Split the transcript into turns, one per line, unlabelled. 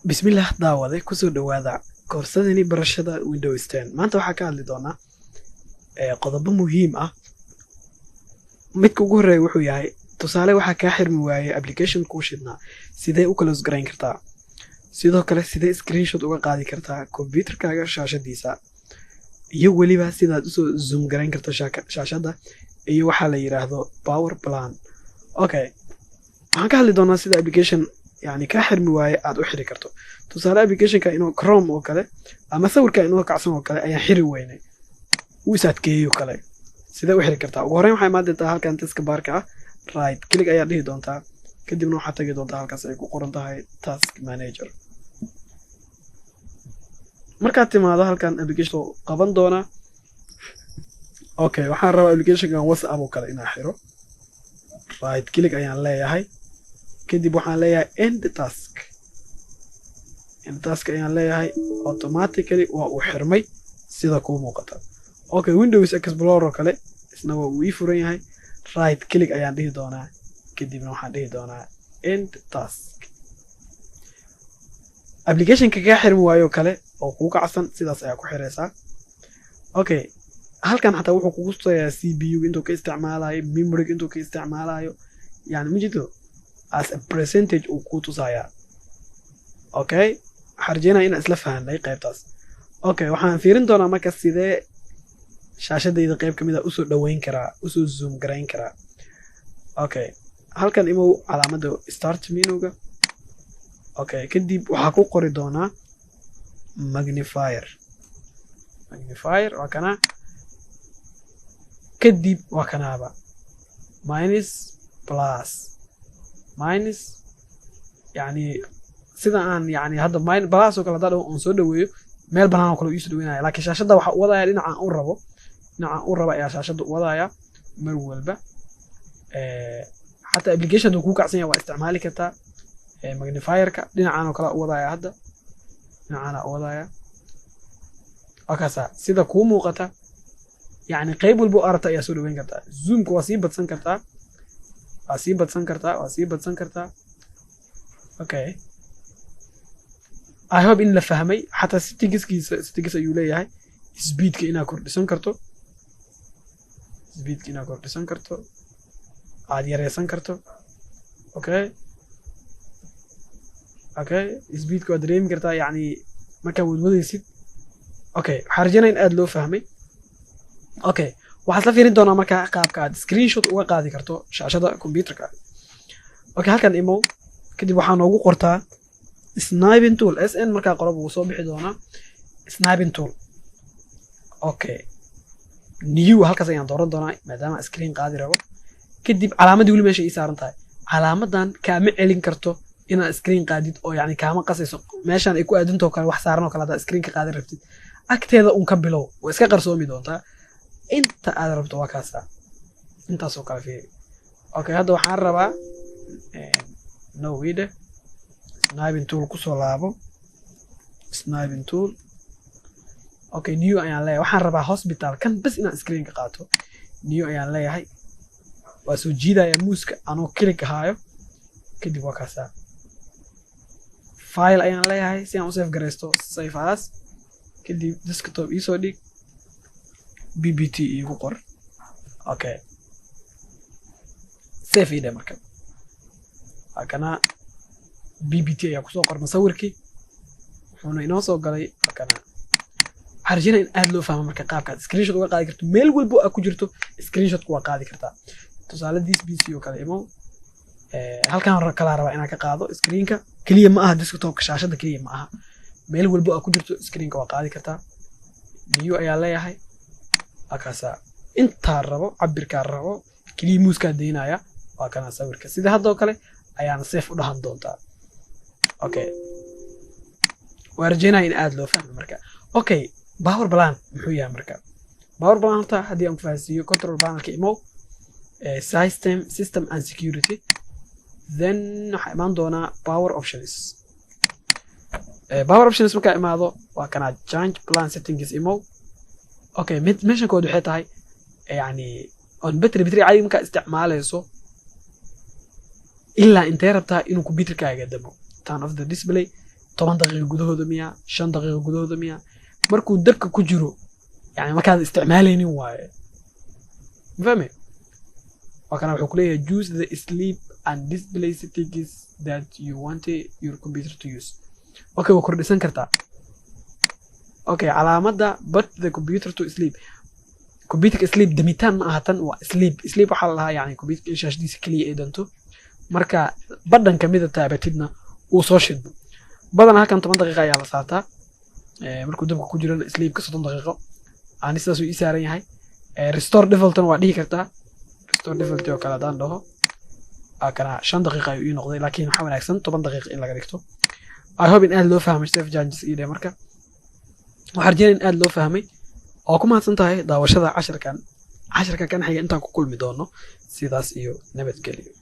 Bismillaah, daawade, kusoo dhowaada koorsadani barashada Windows 10. Maanta waxaa ka hadli doonaa qodobo muhiim ah. Midka ugu horreeya wuxuu yahay, tusaale, waxaa kaa xirmi waayey application kuu shidnaa, sidee u close garayn kartaa? Sidoo kale, sidee screenshot uga qaadi kartaa computerkaaga shaashadiisa? Iyo weliba sidaad usoo zoom garayn karto shaashadda iyo waxaa la yiraahdo power plan. Okay, waxaan ka hadli doonaa sida application yani kaa xirmi waaye aad u xiri karto. Tusaale, applicationka inuu Chrome oo kale ama sawirka inoo kacsan oo kale ayaan xiri weynay, uu is adkeeyo kale, sidee u xiri kartaa? Ugu horreyn, waxaa imaan doontaa halkan taskbarka ah, right click ayaa dhihi doontaa, kadibna waxaad tagi doontaa halkaas ay ku qoran tahay Task Manager. Markaad timaado halkan, application qaban doonaa. Okay, waxaan rabaa applicationkan WhatsApp oo kale inaan xiro. Right click ayaan leeyahay, kadib waxaan leeyahay End Task. End Task ayaan leeyahay, automatically waa uu xirmay sida kuu muuqata. Okay, Windows Explorer oo kale isna waa uu ii furan yahay. Right click ayaan dhihi doonaa, kadibna waxaan dhihi doonaa End Task. Applicationka kaa xirmi waayo kale oo kuu kacsan sidaas ayaa ku xiraysaa. Okay, halkan xataa wuxuu kugu tusayaa CPU intuu ka isticmaalayo, memory intuu ka isticmaalayo, yani majito as a percentage uu kuu tusayaa. Okay, waxaan rajeynaya inaan isla fahanay qaybtaas. Okay, waxaan fiirin doonaa marka sidee shaashadayda qayb kamid a usoo dhoweyn karaa, usoo zoom garayn karaa. Okay, halkan imow, calaamadda Start menuga. Okay, kadib waxaa ku qori doonaa magnifier. Magnifier waa kana. Kadib waa kanaaba, minus, plus, minus, yani sida aan yani hadda plus oo kale haddaan dhaho oon soo dhaweeyo, meel banaan oo kale uu iisoo dhaweynaya, laakiin shaashadda waxa u wadaya dhinacaan u rabo. Dhinacaan u raba ayaa shaashadda u wadaya mar walba. Xataa application hadduu kuu kacsan yahay waa isticmaali kartaa magnifierka. Dhinacaan oo kale u wadaya, hadda dhinacaana u wadaya, waa kaasa sida kuu muuqata. Yani qayb walba oo aragta ayaa soo dhaweyn kartaa. Zoomka waa sii badsan kartaa, waa sii badsan kartaa, waa sii badsan kartaa. Okay, I hope in la fahmay. Xataa settingskiisa, settings ayuu leeyahay. Speedka inaad kordhisan karto, speedka inaad kordhisan karto, aad yareysan karto. Okay, speedka waad dareemi kartaa, yacni markaa wadwadaysid. Okay, waxaan rajeynaya in aad loo fahmay. Okay, waxaad la fiirin doonaa markaa qaabka aad screenshot uga qaadi karto shaashada computerka. Okay, halkan imow, kadib waxaa noogu qortaa Snipping Tool. SN markaa qorob wuu soo bixi doonaa Snipping Tool. Okay, new, halkaas ayaan dooran doonaa maadaama screen qaadi rabo. Kadib calaamadii weli meesha ii saaran tahay. Calaamadan kaama celin karto inaad screen qaadid oo yani kaama qasayso. Meeshan ay ku aadintoo kale wax saaran oo kale haddaad screen ka qaadan rabtid, agteeda un ka bilow, way iska qarsoomi doontaa inta aad rabto. Waa kaasa, intaasoo kale fiiri. Okay, hadda waxaan rabaa no wide Snipping Tool kusoo laabo. Snipping Tool, okay, new ayaan leeyahay. Waxaan rabaa hospital kan bes inaan screen ka qaato. New ayaan leeyahay, waa soo jiidaya mouseka anoo click ahaayo. Kadib waa kaasaa, File ayaan leeyahay si aan u save garaysto, Save As. Kadib Desktop iisoo dhig, PPT iigu qor. Okay, save ii dheh. Marka waa kana, PPT ayaa kusoo qorma sawirkii, wuxuuna inoo soo galay halkana. Waxaan rajeynaya in aad loo fahmo marka qaabkaad screenshot uga qaadi karto. Meel walbo aad ku jirto screenshotku waa qaadi kartaa. Tusaale, This PC oo kale imo. Halkan kalaa rabaa inaan ka qaado screenka. Keliya ma aha desktopka, shaashada keliya ma aha, meel walbo aad ku jirto screenka waa qaadi kartaa. New ayaa leeyahay, halkaasaa intaa rabo, cabirkaa rabo, keliya mousekaa daynaya. Waa kana sawirka, sida haddoo kale ayaana save u dhahan doontaa. Okay, waa rajeynaya in aad loo fahmo marka. Okay, power plan muxuu yahay marka? Power plan horta haddii aan ku fahansiiyo, Control Panelka imow, System and Security, then waxaa imaan doonaa Power Options. Power Options markaa imaado, waa kanaa Change Plan Settings, imow. Okay, mid meeshan kood waxay tahay yani on battery. Battery caadi markaa isticmaalayso, ilaa intee rabtaa inuu computerkaaga damo? Turn off the display. 10 daqiiqo gudahooda miya, 5 daqiiqo gudahooda miya, markuu dabka ku jiro, yani markaad isticmaalaynin waaye. Mafahme? Waa kana, wuxuu kuleeyahay: "Choose the sleep and display settings that you want your computer to use." Okay, waa kordhisan kartaa. Okay, calaamadda "put the computer to sleep", computerka sleep, damitaan ma aha, tan waa sleep. Sleep waxaa la dhahaa yani computerka in shaashadiisa keliya ay danto, marka badhan kamida taabatidna uu soo shidmo. Badan halkan 10 daqiiqa ayaa la saartaa. Markuu dabka ku jirana sleepka 30 daqiiqo. Ani sidaas uu ii saaran yahay. Restore defaultna waa dhihi kartaa. Restore default oo kale haddaan dhaho, kana 5 daqiiqa ayuu ii noqday, laakiin waxaa wanaagsan 10 daqiiqa in laga dhigto. I hope in aad loo fahmay. Save changes ii dheh. Marka waxaan rajeynaya in aad loo fahmay oo ku mahadsan tahay daawashada casharkan. Casharka kan xiga intaan ku kulmi doono, sidaas iyo nabadgelyo.